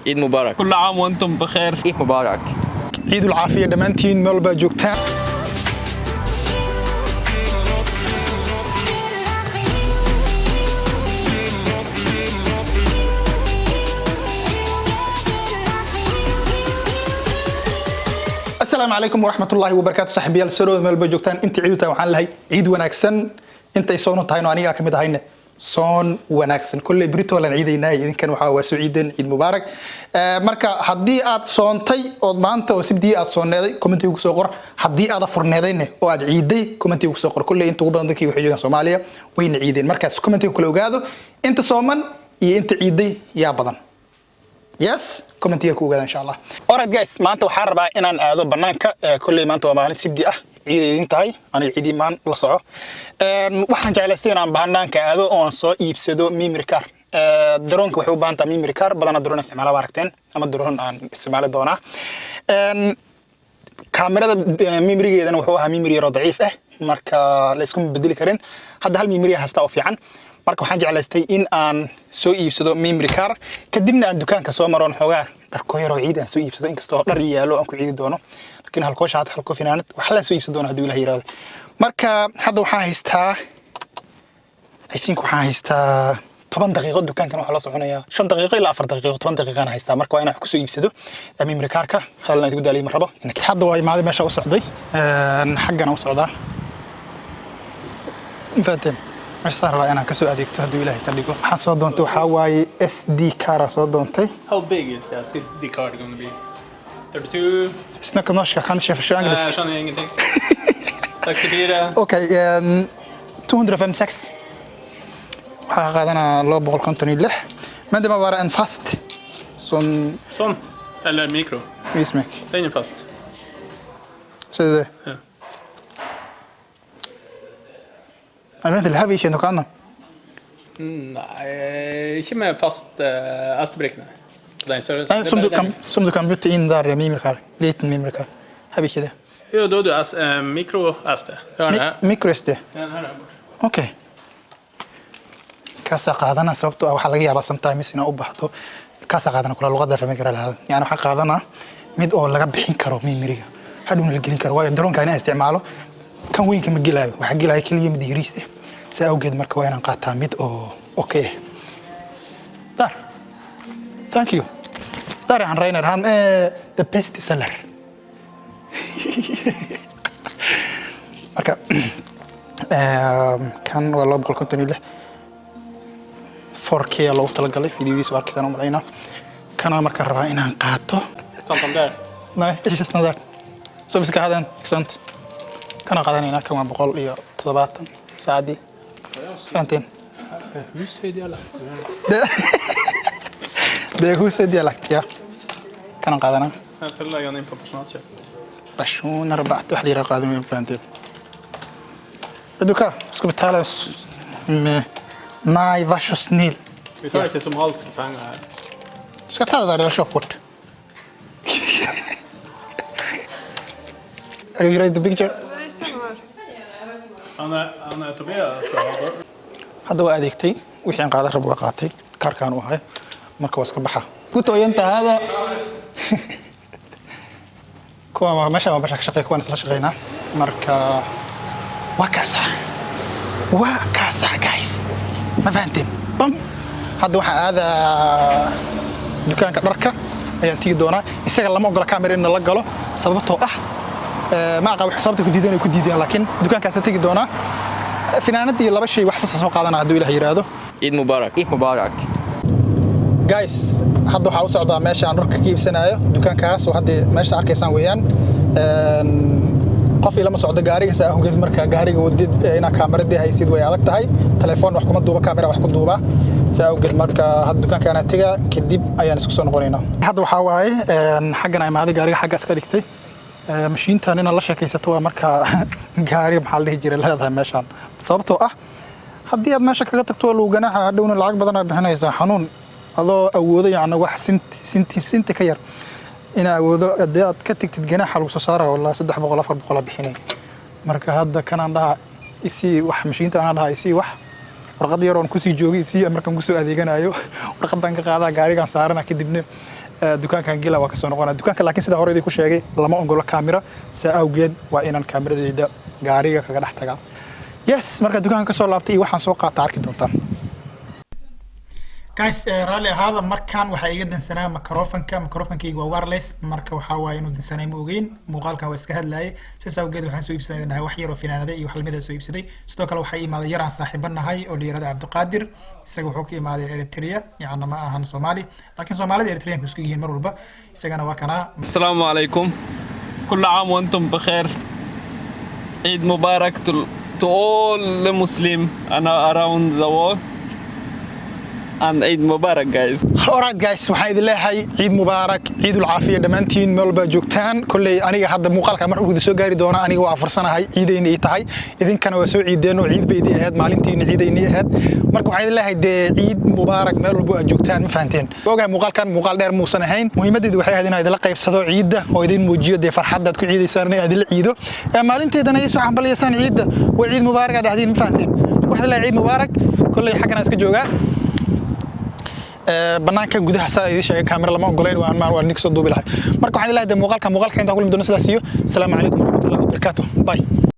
Eid Mubarak. كل عام وانتم بخير. Eid Mubarak. Ciidul caafiya dhammaantiin meel walbaa joogtaan. Asalaamu calaykum waraxmatullaahi wabarakaatu, saaxiibayaal, soo dhawaada meel walba joogtaan. Inta ciidu tahay waxaan lahay ciid wanaagsan, intay soonu tahayno anigaa kamid ahayne soon wanaagsan. Kolley berito laan ciidaynaa, idinkan waxaa waa soo ciideen, ciid mubaarak. Marka haddii aad soontay ood maanta oo sibdii aad sooneeday, commentiga kusoo qor. Haddii aad afurneedayne oo aad ciiday, commentiga kusoo qor. Kolley inta ugu badan dadkii waxay joogaan Soomaaliya, wayna ciideen. Markaas commentiga kula ogaado inta sooman iyo inta ciiday yaa badan. Yes, commentiga ku ogaada insha Allah. Alright guys, maanta waxaan rabaa inaan aado banaanka. Kolley maanta waa maalin sibdi ah, ciid idin tahay, aniga ciid imaan la soco. Waxaan jeclaystay inaan banaanka aado oo aan soo iibsado memory card. Droonka waxay u baahan tahay memory card. Badanaa drone isticmaala waa aragteen, ama drone aan isticmaali doonaa. Kaamirada memorygeedana wuxuu ahaa memory yaroo daciif ah, marka la iskuma bedeli karin. Hadda hal memory haystaa oo fiican. Marka waxaan jeclaystay in aan soo iibsado memory card, kadibna aan dukaanka soo maroon, xoogaa dharko yaroo ciid aan soo iibsado, inkastoo dhar yaalo aan ku ciidi doono, laakiin halkoo shaat, halkoo finaanad wax laan soo iibsan doono hadduu Ilaah yiraahdo. Marka hadda waxaan haystaa, I think waxaan haystaa 10 daqiiqo. Dukaankan waxaa loo soconayaa 5 daqiiqo ilaa 4 daqiiqo, 10 daqiiqaan haystaa. Marka waa inaan wax kusoo iibsado memory cardka. Hadalna idigu daaliyay ma rabo. Hadda waa imaaday meesha u socday. Xaggana u socdaa, ma fahanteen? Meeshaan rabaa inaan kasoo adeegto hadduu Ilaahay ka dhigo. Waxaan soo doontay waxaa waaye SD card soo doontay. How big is the SD card going to be? 32? Snacka norska, kanske förstår Nej, engelska. jag känner ingenting. 64? Okej, 256. Waxaa qaadanaa 256. Men det må vara en fast som Sån. Eller mikro. Vismik. Den är fast. Ser du det? Ja. Jag vet inte, det här vi ikke noe annet. Nei, ikke med fast SD-brikke, nei. På den størrelsen. Nej, Det er som du bare kan, den. Som du kan bytte in där, memory card. Liten memory card. Har vi ikke det? Jo, da er du mikro-SD. Hør den her. Micro SD. Ja, den her er borte. Okay. Kaasaa qaadana, sababtoo ah waxaa laga yaabaa sometimes inaa u baahdo. Kaasaa qaadana kula luqadda fahmi kara lahaada. Yani waxaa qaadanaa mid oo laga bixin karo memoryga, hadhowna la gelin karo, waayo droonka inaan isticmaalo kan weynka ma gelaayo, waxaa gelaayo keliya mid yariis ah. Saa awgeed marka waa inaan qaataa mid oo okay ah. Där. Thank you. Där är han, Reiner. Han är the best seller. Marka kan waa 256, 4K aa loogu talagalay fideodiisa, waa arkaysaan u malaynaa. Kana markaan rabaa inaan qaato. Santander. Nej, inte standard. Så vi ska ha den, ikke sant? Kana qaadanaynaa. Kan waa 170 saacaddii. Fahanteen? Husøydialekt. Det är husdialekt, ja. Kana qaadanaa. Jeg skal legge den inn på personalkjøp. Personer backt wax la yiraahdo qaadan weyn, fahanteen? Vet du hva? Jag ska betala med. Nej, var så snill. Vi tar ikke somaliske penger her. Du ska ta det där lilla körkort. Are you ready to picture? Han er Tobias. Og Hadda waa adeegtay, wixii aan qaadan rabo waa qaatay, kaarkaan u ahay, marka waa iska baxa ku tooyanta hada. Kuwa waa meesha, waa meesha ka shaqeeya, kuwaan isla shaqeynaa. Marka waa kaasa, waa kaasa guys, ma fahanteen? Bam, hadda waxaan aadaa dukaanka dharka ayaan tigi doonaa. Isaga lama ogola camera in la galo, sababtoo ah ma aqaan wax sababta ku diideen ay ku diideen, laakiin dukaankaasa tegi doonaa. Finaanad iyo laba shay wax saas soo qaadana hadduu Ilaah yiraahdo. Eid Mubarak. Eid Mubarak. Guys, hadda waxaa u socdaa meesha aan dharka ka iibsanayo, dukaankaas oo hadda meesha arkaysaan weeyaan. Qof ilama socdo gaariga, saa awgeed marka gaariga wadid inaad kaameradii haysid way adag tahay. Telefoon wax kuma duuba, kaamera wax ku duuba. Saa awgeed marka hadda dukaankaana tega, kadib ayaan isku soo noqonaynaa. Hadda waxaa waaye xaggan imaaday, gaariga xagga iska dhigtay. Mashiintan inaad la sheekaysato waa marka gaariga maxaa la dhihi jiray leedahay meeshaan, sababtoo ah haddii aad meesha kaga tagto waa lagu ganaaxa, hadhowna lacag badan aad bixinaysaa. Xanuun adoo awoodo yacni wax sinti sinti sinti ka yar inaa awoodo, haddii aad ka tagtid ganaaxa lagu soo saaraya, wallahi 300, 400 aa bixinay. Marka hadda kanaan dhaha isii wax, mashiinta anaa dhaha isii wax, warqad yar oon kusii joogay isii. Markaan kusoo adeeganayo warqadan ka qaadaa, gaarigaan saarana, kadibna Dukaankan gela, waa kasoo noqonaa dukaanka, laakiin sida hore idinku sheegay lama ogolo kaamira. Saa awgeed waa inaan kaamiradeyda gaariga kaga dhex tagaa. Yes, marka dukaanka kasoo laabtay iyo waxaan soo qaata arki doontaan. Guys, raalli ahaada, markaan waxaa iga dansanaa microphoneka. Microphonkayga waa wireless, marka waxaa waaye inuu dansanay ma ogeyn. Muuqaalkan waa iska hadlayay. Sidaas awgeed waxaan soo iibsaday dhahay wax yar oo finaanada iyo wax lamid ah soo iibsaday. Sidoo kale waxaa imaaday yar aan saaxiibo nahay oo la yirahdo Cabdiqaadir. Isaga wuxuu ka imaaday Eritrea, yacni ma ahan Soomaali, laakiin Soomaalida Eritreanku isku yihiin mar walba. Isagana waa kanaa. السلام عليكم، كل عام وانتم بخير، عيد مبارك to all the Muslim and around the world and عيد مبارك guys. Alright guys, waxaan idin leeyahay ciid mubaarak, ciidul caafiya dhammaantiin meel walba joogtaan. Kolley aniga hadda muuqaalka mar ugu soo gaari doona aniga waa afarsanahay, ciidayna ii tahay, idinkana waa soo ciideen oo ciid bay idin ahayd, maalintiina ciidayna ahayd. Marka waxaan idin leeyahay dee ciid mubaarak meel walba aad joogtaan, ma fahanteen? Ogahay muuqaalkan muuqaal dheer muusan ahayn. Muhiimaddeedu waxay ahayd inaan idinla qaybsado ciidda oo idin muujiyo dee farxadda aad ku ciidaysaan, inaan idinla ciido maalinteedana ii soo xambaliyaysaan ciidda, waa ciid mubaarak aad dhahdiin, ma fahanteen? Marka waxaan leeyahay ciid mubaarak. Kolley xaggan aan iska joogaa banaanka. Gudaha saa idin sheegay kaamira lama ogolayn, waan waa ninka soo duubi lahay. Marka waxaan ilahay dee muuqaalka intaan kulmi doono sidaas iyo asalaamu calaykum waraxmatullahi wabarakaatuh. Bye.